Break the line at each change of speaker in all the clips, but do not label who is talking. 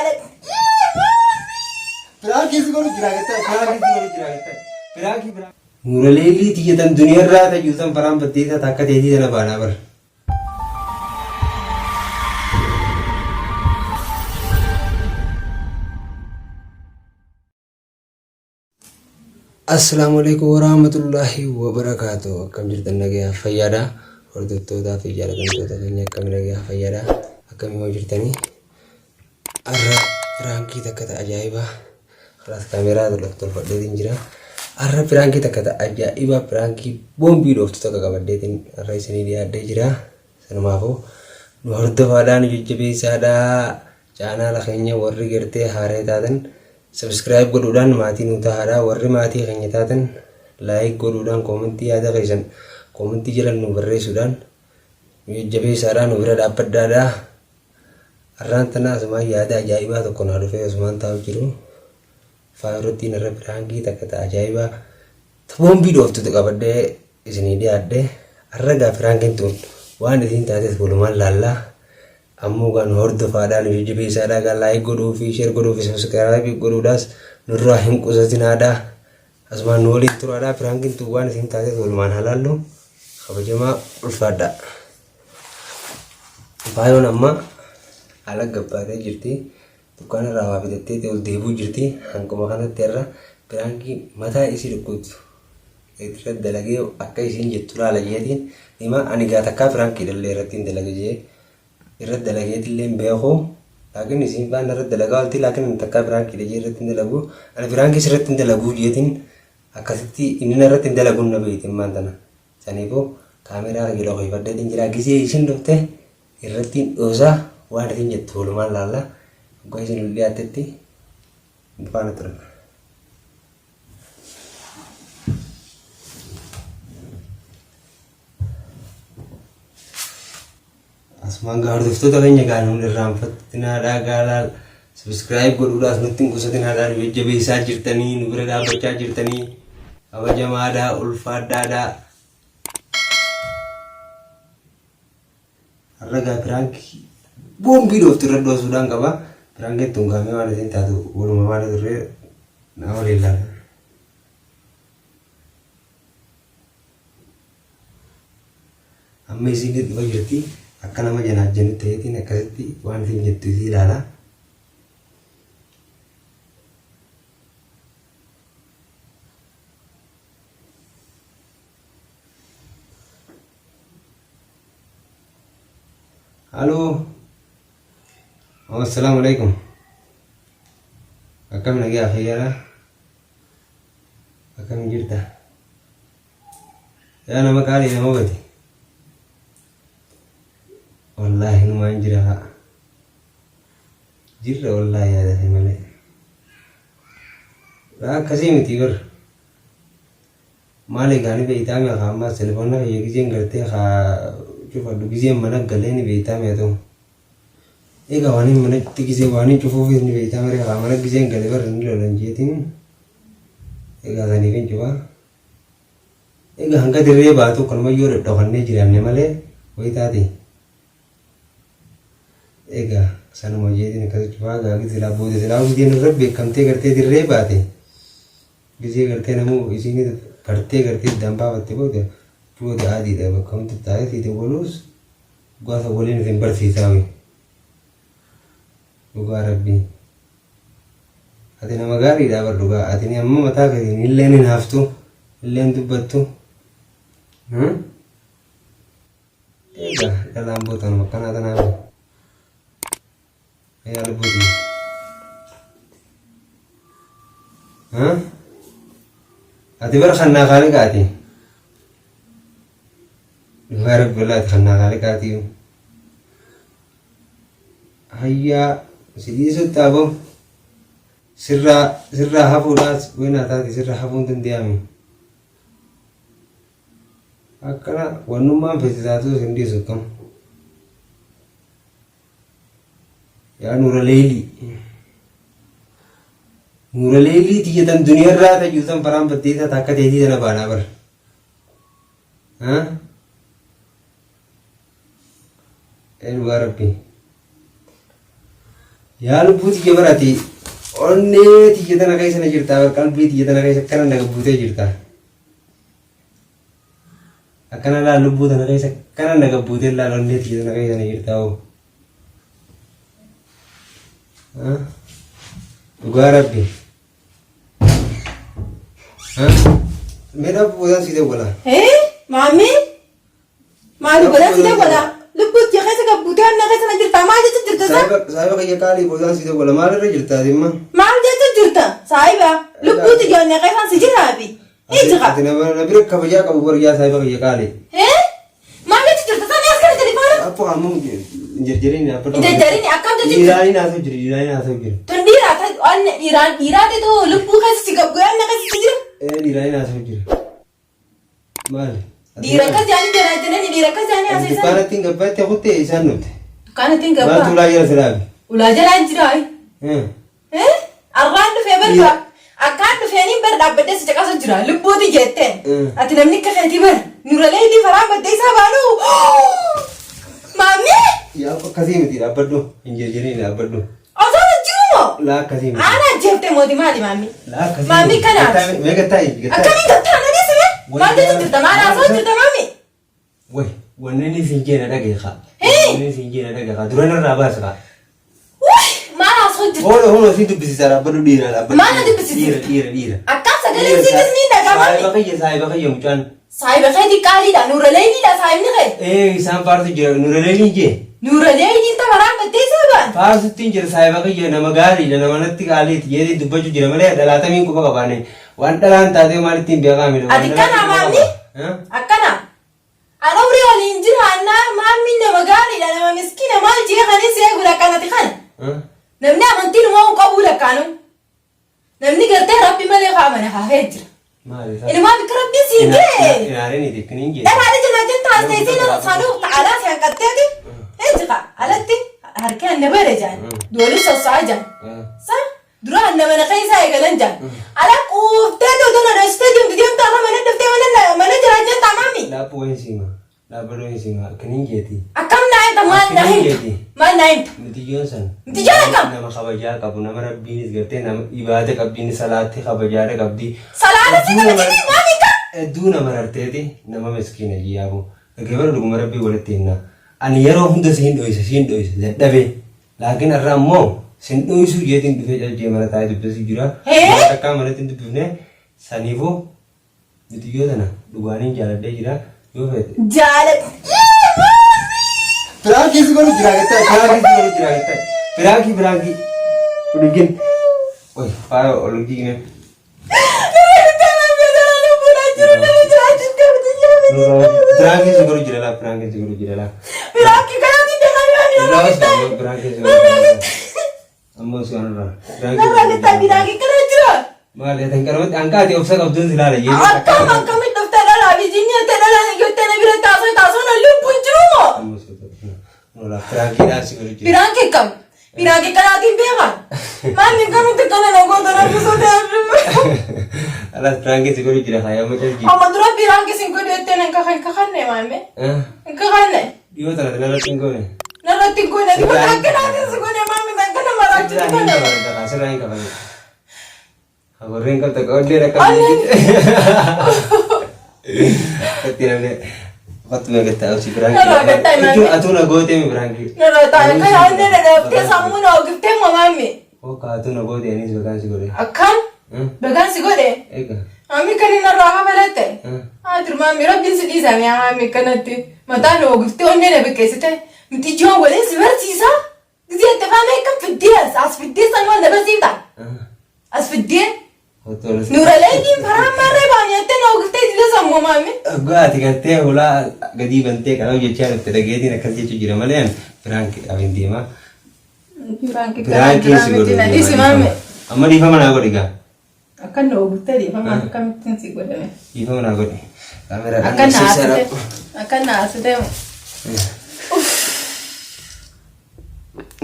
laale. Piraankii si godhu jira gartee piraankii si godhu jira gartee piraankii piraankii. Nuuraleelii tiyya tan duniyarraa tayyuu tan faraan baddeessaa takka teetii tana baanaa bar. Assalaamu alaikum warahmatullaahi wabarakaatu. Akkam jirtan nagayaa fayyaadha. Hordoftootaa fi jaalatamtoota keenya akkam nagayaa fayyaadha. Akkam yoo jirtanii har'a piraankii takka ta ajaa'ibaa kalaas kaameeraa tolfadheetiin jira. Har'a piraankii takka ta ajaa'ibaa piraankii boombii dhooftu takka qabadheetiin har'a isinii dhiyaadhee jira. Sanumaafuu nu hordofaadhaa nu jajjabeessaadhaa. Chaanaala keenya warri gartee haaree taatan subscribe godhuudhaan maatii nuu tahaadha. Warri maatii keenya taatan like godhuudhaan koomentii yaada keessan koomentii jala nuu barreessuudhaan nu jajjabeessaadha nu bira dhaabbadhaadha. Har'aan tana asumaan yaada ajaa'ibaa tokko naa dhufee asumaan taa'u jiru. Faayirottiin irra piraankii takka ta ajaa'ibaa ta boombii dhooftutu qabadhee isinii dhiyaadhe. Har'a gaa piraankiin tun waan isiin taates walumaan laallaa. Ammoo gaa nu hordofaadhaa nu jajjabeessaadhaa gaa like godhuu fi share godhuu fi subscribe godhuudhaas nurraa hin qusatinaadhaa. Asumaan nu waliin turaadhaa piraankiin tun waan isiin taates walumaan haa laallu. Kabajamaa ulfaadhaa. Faayoon amma ala gabbaatee jirti. Dukkaana irraa waa bitattee ol deebi'uu jirti. Hanquma kanatti irra piraankii mataa isii dhukkubdu irra dalagee akka isiin jettu laala jeetiin hima ani gaa takkaa piraankii dhallee irratti hin dalaga jee irra dalageetillee hin beeku. Laakiin isiin faan irra dalagaa olti laakiin ani takkaa piraankii jee irratti hin dalagu. Ani piraankii irratti hin dalaguu jeetiin akkasitti inni irratti hin dalaguun na beekti ammaan tana. Saniifuu kaameraa kiyya dhokeeffadheetiin jira. Gizee isin dhufte irrattiin dhoosa waan isin jettu walumaan laalla. Hoggaa isin ol dhiyaattetti nu faana turan. Asumaan gaa hordoftoota keenya gaa nuun irraanfatinaadhaa gaa laal subscribe godhuudhaas nutti hin qusatinaadhaa nu jajjabeessaa jirtanii nu bira dhaabbachaa jirtanii kabajamaadhaa ulfaadhaadhaa. Har'a gaa piraankii boombii dhooftu irra dhoosuudhaan qaba. Piraankiin tun gaamee waan isin taatu waluma faana turree na waliin laala. Amma isiin dhufa jirti akka nama janaajjanu ta'eetiin akkasitti waan isin jettu isii ilaala. Haloo. Assalaamu alaikum. Akkam nagaa fayyaadha? Akkam jirta? Yaa nama qaalii nama bade. Wallaahi numaan jira haa. Jirra wallaahi yaada kee malee. Laa akkasii miti bar. Maal egaa ni beeytaa mee kaa ammaas telefoonna kiyya gizeen gartee kaa cufadhu gizeen mana galee ni beeytaa mee ta'u. Egaa waan hin manatti gizee waan hin cufuufis ni beeytaa maree kaa mana gizeen gale bar ni lolan jeetiin. Egaa saniif hin cufaa. Egaa hanga dirree baatu kanuma yoo dhadhokannee jiraanne malee wayi taate. Egaa sanuma jeetiin akkas cufaa egaa silaa booda silaa gizeen irra beekamtee gartee dirree baate. Gizee gartee namuu isiin bartee gartee iddaan baafatte booda booda adiidha bakka hundi taa'ee sii dawwaluus dhugaa waliin isin barsiisaa wayi. Dhugaa rabbii. Ati nama gaariidha bar dhugaa. Ati ni amma mataa keetiin illeen hin haftu, illeen dubbattu. Egaa dhalaan bootanuma akkanaa tanaa. Yaa lubbuuti. Ati bar kannaa kaaliqaati. Dhugaa rabbi walaa ati kannaa kaaliqaati. Hayyaa si dhiisutti aboo sirraa sirraa hafuudhaas wayinaa taate sirraa hafuun danda'ame. Akkana wannummaan feete taatus hin dhiisu akkam. Yaa nuura leeylii. Nuura leeylii tiyya tan duniyarraa tayyuu tan faraan baddeessaa takka teetii tana baanaa bar. Haa? Ee dhugaa rabbii. Yaa lubbuu tiyya bara ati onnee tiyya tana keessa na jirta bar qalbii tiyya tana keessa akkana na gabbuutee jirta. Akkana laal lubbuu tana keessa akkana na gabbuutee laal onnee tiyya tana keessa na jirta hoo. Dhugaa rabbi. Mee dhaabbu boodaan sii dawwala.
Hee maammee maali godhaa si dawwala lubbuu tiyya keessa gabbuutee onnee keessa na jirta maal jecha jirta sa
Saahiba kiyya qaalii boodaan sii dawwala maalirra jirta ati imma?
maal jecha jirta saahiba lubbuu tiyya onnee keessaan si jiraafi ijqa
Ati nama na bira kabajaa qabu bar yaa saahiba kiyya qaalii.
hee maal jecha jirta sa as kana telefoona
Abbo amma hin jarjarin abbo.
Hin jarjarin, akkam jecha jirta?
Dhiiraaniin haasa'u jira dhiiraaniin haasa'u jira.
Tun dhiiraa ta onne dhiiraan dhiiraa ta'e lubbuu keessa si gabbu'ee onnee keessa si jira.
Ee dhiiraaniin haasa'u jira. Maali?
Dhiira akkas jaanii jalaa jedhanii dhiira akkas jaanii
Ati
haasa'an.
dukkaana ittiin gabbaatti kuttee isaan dhufte.
Dukkaana ittiin
Maaltu
gabbaa.
ulaa jala si dhaabe?
Ulaa jalaa hin jiraa. Arraan dhufee bar
Dhiira.
akkaan dhufeeniin bar dhaabbadhee si caqasu jira lubbuuti jetteen.
Mm.
Ati namni akka keetii bar nuralee inni faraan baddee isaa baanu. Maammee
Yaa akkasii miti dhaabbadhu. Hin jirjiriin dhaabbadhu.
osoo hin jiru moo?
Laa akkasii miti.
Aanaa jeeftee mooti maali maammee?
Laa akkasii
Maammii
miti.
kanaati.
Gattaa- Mee gattaa'i gattaa'i.
Akkamiin gattaan adeemsime? Maal jecha jirta? Maal haasawaa jirta maami?
Way wanni inni siin jeena dhageekaa.
Hee!
Wanni inni siin jeena dhageekaa. Dura narraa baasa kaa.
Wuy! Maal haasawaa jirta?
Hoona hoona siin dubbisiisaa dhaabbadhu dhiira dhaabbadhu.
Maal na dubbisiisa?
Dhiira dhiira dhiira.
Akkam sagalee siitis ni dhaga'ama.
Saahiba kiyya saahiba kiyya mucaan.
Saahiba keetii qaaliidha. Nuuraleeyniidha saahibni kee.
Ee isaan faarsu jira nuraleeliin jee.
Nuuraleeyniin tafaraan baddee saabaan.
Faarsuttiin jira saahiba kiyya nama gaariidha nama natti qaaliiti jeetiin dubbachuu jira malee dhalaatamiin quba qabaane waan dhalaan taatee maal ittiin beekaa miti.
Ati kana maamni? Akkana. An umrii waliin jiraannaa maammiin nama gaariidha nama miskiina maal jee kanin si eegu lakkaanati kana. Namni amantiin uumamu qabuu lakkaanu. Namni gartee rabbi malee haa amane hafee jira.
Maali?
Inumaa bikka rabbiin siin ga'e.
Inaareen itti hin jee.
Dhalaadha jenna taasisee isiin sanuu ta'alaa si hanqatteeti. Ejjiqa alatti harki anna bare jaan. Doolii sosso'aa jaan. Sa dura anna mana keessaa eegalan jaan. Ala quuftee doodoo na dhoositee deemtu deemtu har'a mana dhuftee mana mana jiraachaa taamaami.
Dhaabbuu wayin siima. Dhaabbadhu wayin siima. Akkan hin jeeti.
Akkam naa himta maal naa himta? Maal naa himta?
Mitiyyoon san.
Mitiyyoon akkam?
Nama kabajaa qabu nama rabbiinis gartee nama ibaada qabdi salaatti kabajaadha qabdi.
Salaata si kabajiti maal hiika?
Hedduu nama rarteeti nama miskiina jiyyaabu. Dhaggeeffadhu dhuguma rabbii walitti himna. Ani yeroo hunda siin dhoysa siin dhoysa dadhabee. Laakiin har'a ammoo sin dhoysuu jeetiin dhufee calcee mana taa'ee dubbisuu jira.
Hee?
Waan takkaa manatti hin dubbifne saniifuu Mitiyyoo tana dhugaaniin jaaladhee jira yoo feete.
Jaaladha.
Piraankii si godhu jira jettaa piraankii si godhu jira jettaa piraankii piraankii olgin oy faaya olgine. Piraankii si godhu jira laa piraankii si godhu jira laa.
Piraankii kanaatiin deemaa
Piraankii si godhu jira. Ammoo si anarraa.
Narraa jettaa piraankii kana jira.
Maali ati hanqarmatti hanqaati obsa qabduun si laala jeetii.
Akkam akkamitti dhuftee dhalaa fi jinnii jettee dhalaa jettee na bira taasoo taasoo na lubbuun jiru moo?
Ammoo si anarraa. Piraankiidhaan si godhu jira.
Piraankii akkam? Piraankii kanaatiin beekaa? Maali akkamitti kana na goota rabbi sodaadhu.
Alas piraankii si godhu jira kaayyaa macalji.
Amma dura piraankii sin godhu jettee nan kakanne maame. Hin kakanne.
Dhiyoo tana narratti hin goone.
Narratti hin goone. Ati wanta akkanaatiin si goone maami tan kana maraachitu
Sirraa hin
kana.
kafalle sirraa hin kafalle. Warreen qabda qolleen akka Itti namni Kottu mee gattaa obsi
Narraa gattaa
biraankii.
himaame.
Jechuun atuu na gootee mi biraankii.
Narraa taa'e kana onnee na dhooftee sammuu na ogiftee moo maami.
Hooka atuu na gootee anis bagaan si godhe.
Akkam? Bagaan si godhe?
Egaa.
Maami kan inni narraa kafalatte? Haa maami rabbiin si dhiisa mi'a maami kanatti. Mataa na ogiftee onnee na biqqeessite. Miti ijoon waliin si barsiisa. Gizee itti afaan akkam fiddee as as fiddee san wal na barsiifta. As fiddee. Nuuraleetiin faraan marree baanyattee na ogiftee jila sammuu maami.
Dhugaa ati gartee hulaa gadii bantee qala'u jechaa dhufte dhageetiin akkas jechuu jira malee an piraankiidhaaf hin deemaa. Piraankiin si godhu
Na dhiisi maami.
Amma dhiifama naa godhi gaa.
Akkan na ogiftee dhiifama akkamittiin si godhame.
Dhiifama naa godhi. Kaameraadhaan
Akkan na
agarsiisaa
haasite.
dha.
Akkan na haasite.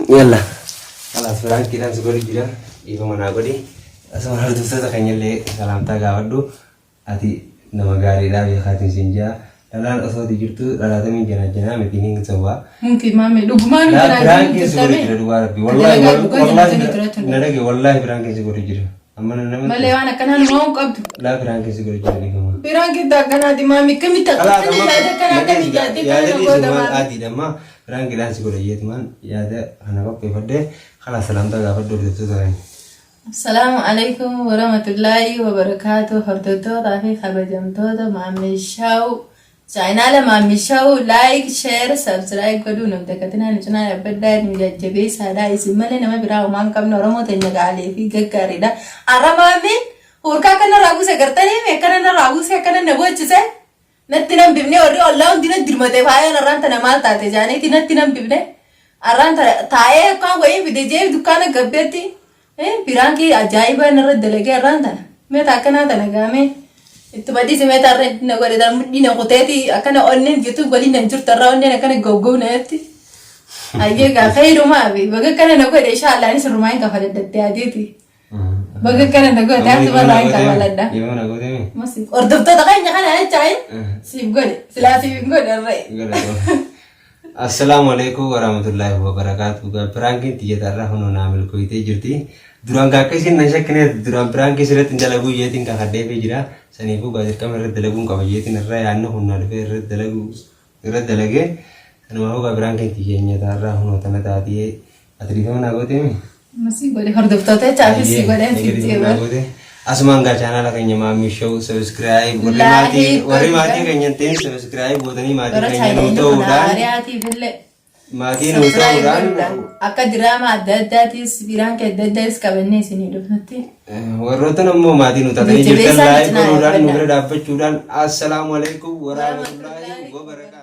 Yalla. Kalaas piraankiidhaan si godhu jira. Dhiifama naa godhi. Asuma hordoftoota keenyallee salaamtaa gaafadhu. Ati nama gaariidha beekaatiin siin jaa. Dhalaan osoo ati jirtu dhalaatamii janaa miti hin sobaa.
Mumkin maame dhugumaan
Laa
janaa
biraan
janaa
keessa godhu
jirtame.
jira dhugaa rabbi. Wallaahi
Dalagaa dhugaa
wallaahi
janaa jiraachuu
na dhage wallaahi biraan keessa godhu jira. Amma nama
Malee waan akkanaa nu waan qabdu.
Laa biraan keessa godhu jira dhiifama.
Biraan keessa akkanaati maami akkamitti akkana yaada akkana akkamii yaadde
Yaada
akkana goota
dhiisumaan
maami.
adiidha amma biraan qidhaan si godha jeetumaan yaada kana qopheeffadhee kalaa salaamtaa gaafadhu hordoftoota keenya.
Assalaamu alaikum warahmatullaahi wabarakaatu hordoftootaa fi kabajamtoota Maammee Shaw chaayinaala Maammee Shaw like share subscribe godhuu nu dagatinaa nu cinaa dhaabbadhaa nu jajjabeessaadha isin malee nama biraa homaa hin qabne Oromoo teenya qaalii fi gaggaariidha har'a Maammeen hurkaa akkana irraa buuse gartanii akkana irraa buuse akkana na boochise Natti nan bifne warri ollaa hundi na dirmate faayaan arraan tana maal taate jaaniiti natti nan bifne arraan tana taa'ee akkaan wayii fide jee dukkaana gabbeetti piraankii ajaa'ibaa narra dalagee arraan tana meeta akkanaa tana gaamee ittuma dhiisi meeta arra na godhe tana mudhii na kuteeti akkana onneen jirtu waliin nan jirtu arraa onneen akkana gowgow na jetti. Ayyee gaa khayrumaa fi baga akkana na godhe inshaallah anis rumaa hin kafaladhatte adeeti. Baga kana na goote ati barraa hin kafaladha.
Dhiifama na goote mi?
Masi hordoftoota keenya kana jechaa siif godhe silaa siif hin godhe irree.
Assalaamu alaikum warahmatullahi wabarakatuh. Gaa piraankiin tiyya irraa hunoo naa milkooyitee jirti. Duraan gaa akka isin na shakkineef duraan piraankii sirratti hin dalaguu jeetiin kakadheefii jira. Saniifuu gaa dirqama irratti dalaguun qaba jeetiin irra yaadni kun naa dhufee irratti dalaguu irratti dalagee. Sanumaafuu gaa piraankiin tiyya irraa hunoo tana taatee ati dhiifama naa gootee mi?
Masii godhe hordoftoota jechaafis si godheen siif jeebar.
Asumaan gaa chaanaala keenya Maammii Show subscribe warri maatii warri maatii keenya hin ta'in subscribe gootanii maatii
Bara
keenya nuu
chaayinaa kun
ta'uudhaan
haariyaatiif illee
maatii nuu
subscribe
ta'uudhaan
godhuudhaan akka diraamaa adda addaatis biraan adda addaas qabannee isinii dhufnutti.
Warroottan ammoo maatii nuu taatanii jirtan
Jajjabeessaa
like
nuti naa
godhuudhaan nu
dhaabbadhaa.
bira dhaabbachuudhaan assalaamu alaikum warahmatullaahi wabarakaatuh.